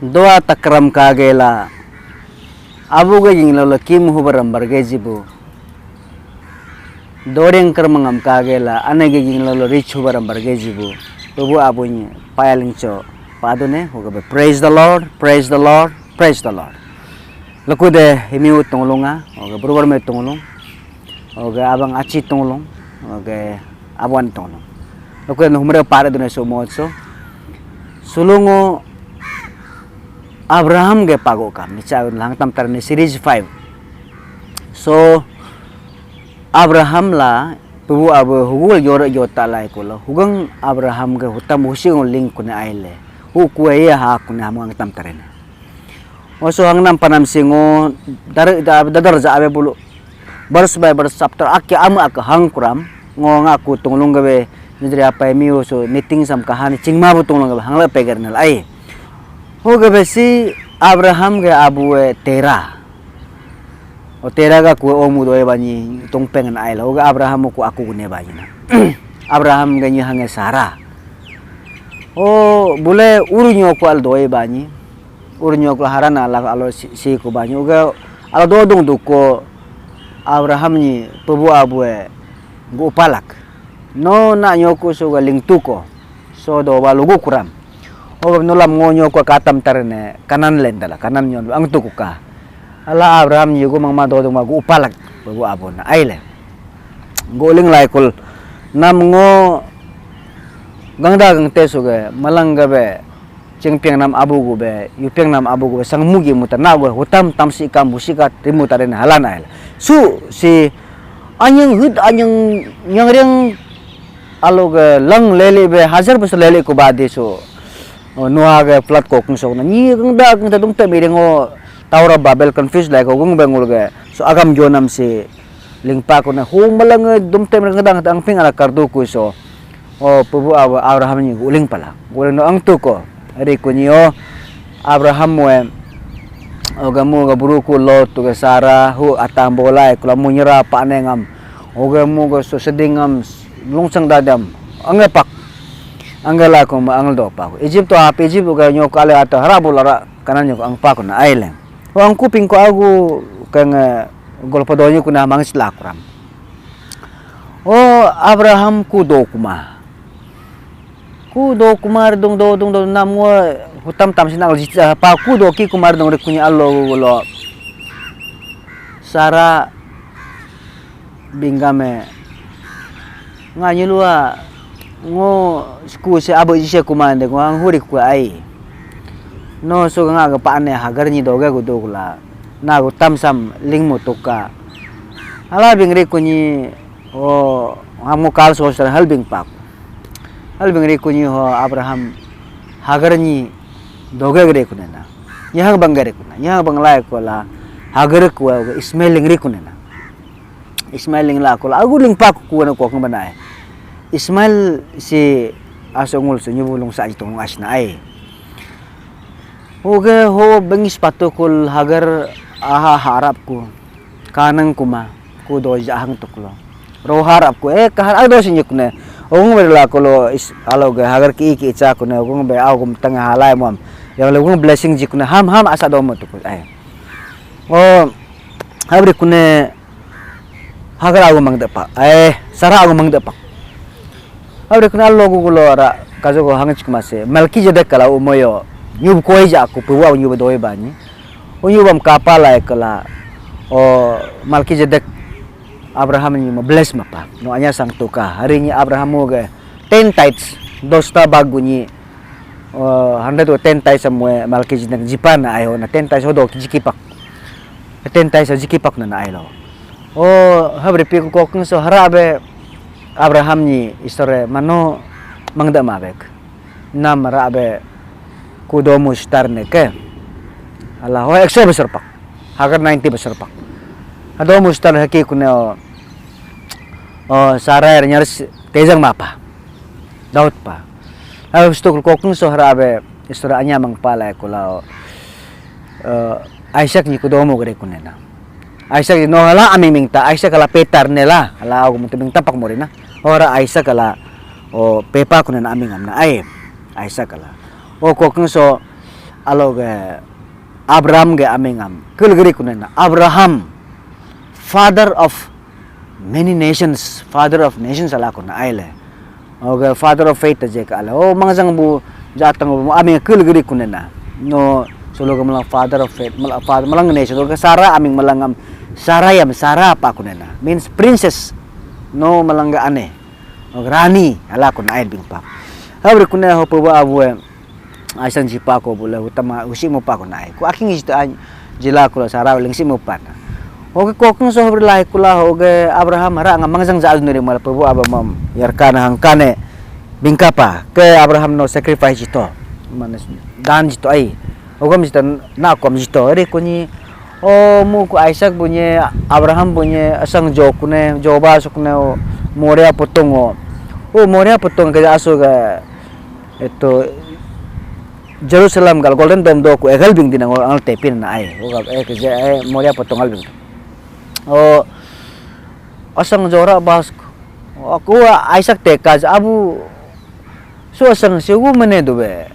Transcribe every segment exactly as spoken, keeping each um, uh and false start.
Doa takram kagela, abu ge jing lolo kim hubaram barge jibu. Doreng kermangam kagela, ane ge jing lolo rich hubaram barge jibu. Tubu abu nyi payalingcho padune, hugabe, "Praise the Lord, praise the Lord, praise the Lord." Lakude himiu tunglunga, oga berubor me tunglung, oga abang achi tunglung, oga abuan tunglung. Lakude humre pare dune so mo so. Sulungo Abraham ge pago kam, nicha hangtam tar ni series five. So, Abraham la, pubu abu hugul yore yota lai kula, hugang Abraham ge hutam husi ling kune aile, hu kue ye ha kune ham hangtam tar ni. Oso hangnam panam singo, dar, da, dadar ja abe bulu. Verse by verse chapter ake ama ake hang kuram, ngo ngaku tunglung gabe, nidri apai miu so niting sam kahani chingma bu tunglung gabe hangla pegar nal ai. Ho gabe si Abraham ge abu e Tera. O Tera ga ku omu doi bani tungpeng na ai la. Ho ga Abraham ku aku gune bani na. Abraham ge nyi hange Sarah. O bule uru nyo ku al doi bani. Ur nyok la Haran ala alo si, si ku banyu ga ala dodung duko Abraham ni pubu abue gu upalak. No na nyoku so ga lingtuko. So do ba lugu kuram. O nulam ngo nyoko katam tarne Kanan lendala, Kanan nyon angtuku ka. Ala Abraham ni gu mangma dodung ma gu upalak pubu abu na aile. Gu ling laikul nam ngo gangda gangte so ga malang ga be Chingpiang nam abu gu be, yupiang nam abu gu be, sang mugi muta na gu hutam tamsi kam busi ka timu tare na halan ail. Su si anyang hut anyang nyang riang alo ge lang lele be hajar besar lele ku badi su. Oh, Noah ge flood ko kung sok na ni kung da kung ta dung te miring o Tower of Babel confuse lai ko gung be ngul ge. So agam jonam si lingpa ku na hu malang dum tem rang dang tang ping ala kardu ku so. O pubu Ab-, Abraham ni guling pala. Guling no angtu ko. Hari ku ni o Abraham we o gamu ga buru ku Lot tu ga Sarah hu atang bolai kula mu nyera pa ne ngam. O gamu ga so seding ngam lungsang dadam. Angge pak. Angge la ku ma angel do pak. Egypt to ap Egypt ga nyok ale ata hara bul ara Kanan nyok ang pak na aile. Ho angku pingko agu keng, eh, golpo donyi kuna mangis lakuram. O Abraham ku do kuma. Ku do kumar dung do dung do nam ngo hutam tam sinang jita pa ku do ki kumar dung rikunya allo lo. Sara bingame. Nga nyelua ngo sku se abo jise kumande ngo ang huri ku ai. No so nga ga pane Hagar ni doge gu dogla. Na gu tam sam ling mu tuka. Hala bing ri ku ni o ham ngo kal so sar hal bing pak. Hal bing ri ku ni ho Abraham Hagar ni doge gre ku nena. Nyahang bang gre ku na. Nyahang bang lai ko la Hagar ku Ismail ling ri ku nena. Ismail ling la ko la agu ling pak ku na ko kang banai. Ismail si aso ngul su nyubu lung sa ji tong asna ai. Oge ho bengis patukul Hagar aha harap ku. Kanang kuma ku do jahang tuklo. Ro harap ku eh kahar ado si nyuk ne. Ong ber la ko lo is alo ge Hagar ki ki cha ku ne ong be au gum tang halai mom. Yang lo ong blessing ji ku ne ham ham asa do mo tukul ai. O habri ku ne Hagar agu mangde pak. Eh, Sarah agu mangde pak. Abre kuna logu gulo ara kajogo hangchik mase Melchizedek kala umoyo nyub koi ja aku puwa nyub doi bani. Unyubam kapala kala o Melchizedek Abraham ni mo bless mapa. No anya sang tuka. Hari ni Abraham mo ge ten tithes dosta bagu ni o hundred o ten tithes amwe Melchizedek jipan ayo na ten tithes hodo jiki pak. Ten tithes jiki pak na ayo. O habri pi ko kung so hara be Abraham ni istore mano mangda ma bek. Nam ra be kudo mu star ne ke. Ala ho ekso besar pak. Hagar ninety besar pak. Ado mu star haki kune o, o Sarai nyar tejang mapa. Daud pa. Habis tu ko kung so hara be istore anya mang pala kula o. Eh, Isaac ni kudomo gede kunena. Isaac ni no hala aming mingta, Isaac hala petar nela, hala aku mutu mingta pak morina. Ora Isaac hala o pepa kunena aming amna ai. Isaac hala. O kokeng so Alo ge Abraham ge aming am kul giri kunena Abraham, father of many nations, father of nations ala kuna aile. Oke, father of faith aja ka ala. Oh, mangjang bu jatang bu aming kul giri kunena. No, solo ke malang father of faith, malang father, malang nation. Oke, Sarah aming malang am Sarah yam Sarah apa kunena. Means princess. No, malang ga ane. Oke, rani ala kuna ail bing pa. Habri kuna ho pewa abu eh. Aisan jipa ko bula utama usi mupa ko nai. Ku aking jita an jila kula Sarah lingsi mupa na. Oke, kokeng so berlai kula oke Abraham hara nga mangjang ja nuri mal pebu aba mam yarkana hangkane bingkapa ke Abraham no sacrifice jito. Manis dan jito ai. Ogam jita na kom jito. Ere kuni, oh, mu ku Isaac bunye, Abraham bunye asang jo kune, joba sukune, oh, Moria potong, oh. Oh, Moria potong ke aso ga itu Jerusalem gal Golden Dome do ku egal bing dina ngol angal tepin na ai. Oga eh ke je eh Moria potong al bing. Oh, asang jora bas aku Isaac teka abu su asang si u mene dube.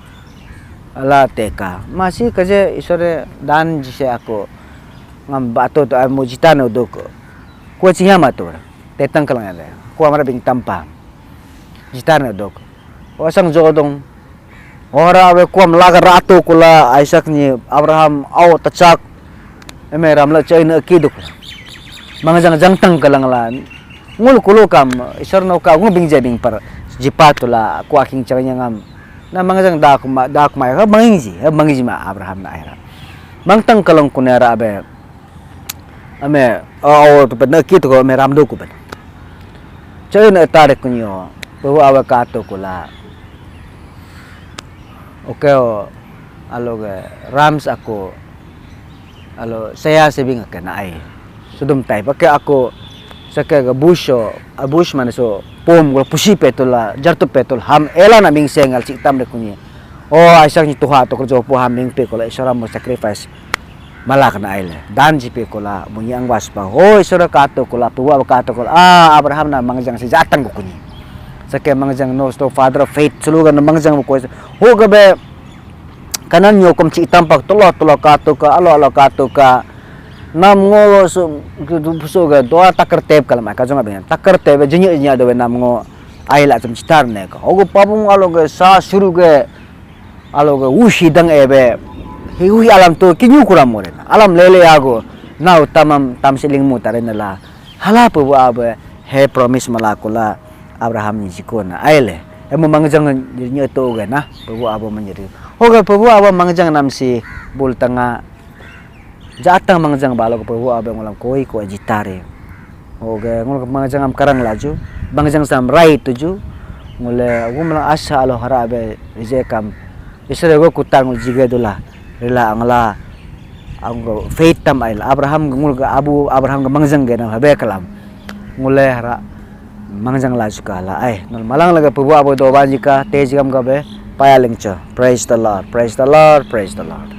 Ala teka. Masih ke je isore dan jise aku ngam bato to ai mujita no duk. Ku ciham atur. Tetang kalang ale. Ku amara bing tampa. Jita no duk. Osang jodong. Ora awe kuam laga ratu kula Isaac ni Abraham au tachak. Eme ram la chai na kiduk. Mangjang jangtang kalang la. Ngul kulu kam isar no ka ngu bing je bing par jipa tula ku aking chang yang am. Na mangjang da kuma da kuma ha mangi ji, ha mangi ji ma Abraham na aira. Mangtang kalang kunera abe. Ame, oh, oh, tu pernah kit ko ame ramdo ku pen. Cai na tarik kunyo, bahu awa kato kula. Oke, oh, alo ke rams aku, alo saya sebing ke na ai. Sudum tai, pakai aku seke ke bush, oh, a bush mana so pom kula pusi petul la, jartu petul ham, ela na ming sengal cik tam de kunyi. Oh, Isaac ni tuha to kerja po ham ming pe kula isora mo sacrifice. Malak na aile dan jipe kola munyi angwas pa hoi sura kato kola puwa kato kola ah Abraham na mangjang si jatang ko kunyi. Sake mangjang no sto father of faith suluga na mangjang ko ho gabe kanan nyokom ci tampak tolo tolo kato ka alo alo kato ka nam ngo su su ga doa takar tep kala ma ka jong abin takar tep jinya jinya do nam ngo aila cham citar ne ka ho pabung alo ga sa suru ga Alo ke uhi dang ebe, hi uhi alam tu kinyu kuram murin. Alam lele ago, nau tamam tamsiling mu tarin la. Hala pebu abe, he promise malakula Abraham ni jikona. Aile, emu mangjang nyetu ge na, pebu abe menjadi. Oke, pebu abe mangjang nam si bul tanga. Jatang mangjang balo ke pebu abe ngulam koi ko jitare. Oke, ngul mangjang am karang laju, mangjang sam rai tuju, ngule gumla asa alo hara abe rije kam, isere go kutang ngul jige dula, rila angla, ang faith tam ail, Abraham ngul abu Abraham ke mangjang ge nam habe kalam, ngule hara mangjang laju ka la ai, ngul malang lage pebu abe doban jika, te jikam gabe, paya lingcho. Praise the Lord, praise the Lord, praise the Lord.